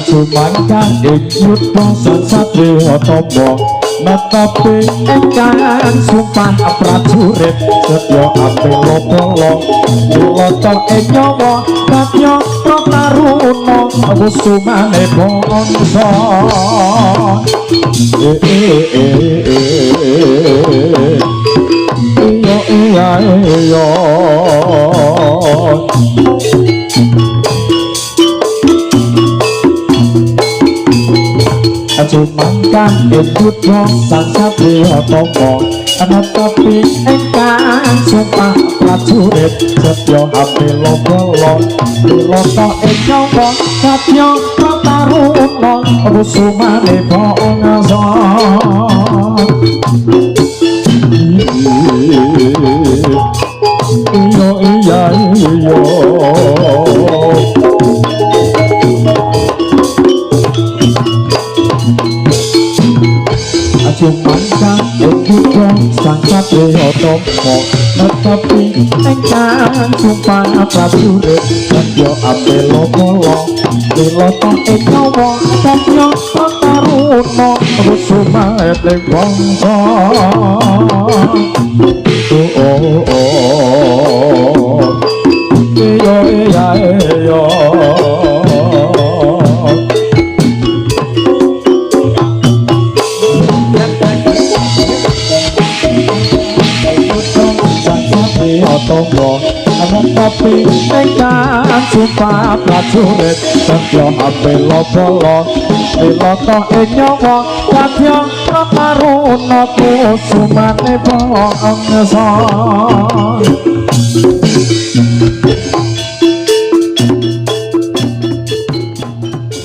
Jumangkah ing yudha sang satriya tama netepi ingkang sumpah prajurit setya ambela bala nilata ing nyawa kadya prataruna kusumane bangsa. Eh eh eh eh, iya iya iya. Jumangkah ing yudha sang satriya tama netepi ingkang sumpah prajurit setya ambela bala nilata ing nyawa kadya prataruna kusumane bangsa. Iya iya iya. Jumangkah ing yudha sang satriya tama netepi ingkang sumpah prajurit setya ambela bala nilata ing nyawa kadya prataruna kusumane bangsa. Oh oh oh, iya iya iya. Netepi ingkang sumpah prajurit setya ambela bala nilata ing nyawa kadya prataruna kusumane bangsa.